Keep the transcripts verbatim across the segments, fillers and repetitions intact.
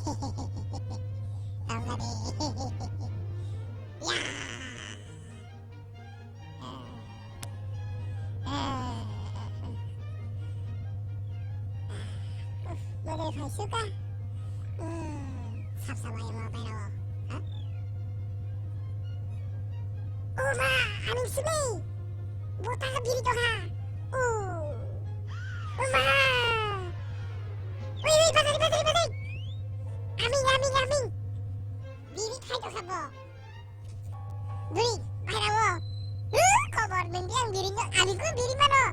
Tongkha de. Ya. Uff, model phaisukha. Hmm, sap sap ayo mo pairao. Ha? O ma, aming simi. Bo ta biri tongkha. O. O ma. Oi, oi, bazari, bazari, bazari. Aming, aming, aming. Biri khai tongkha bo. Biri, bairao. Hu, kobor, mende ang biri no, aming ko biri mano.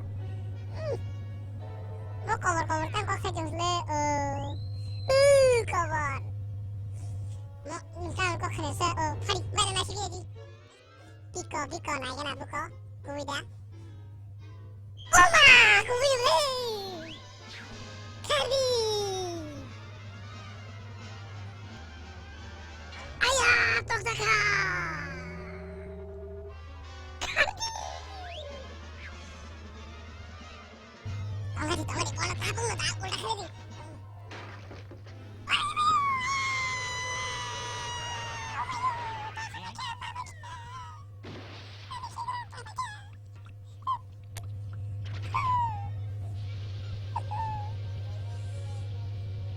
Hmm. Bo kobor, kobor, tang kok khai tong le, o. Hu, kobor. Mo, tang kok khai se, o, phari, baira na sigi di. Biko, biko, nai gana buko, kubui da. Oma, kubui le. Khardi. Aya, tokjakha. Khardi. Tongadi, tongadi, kono kapung no da, ulta khardi.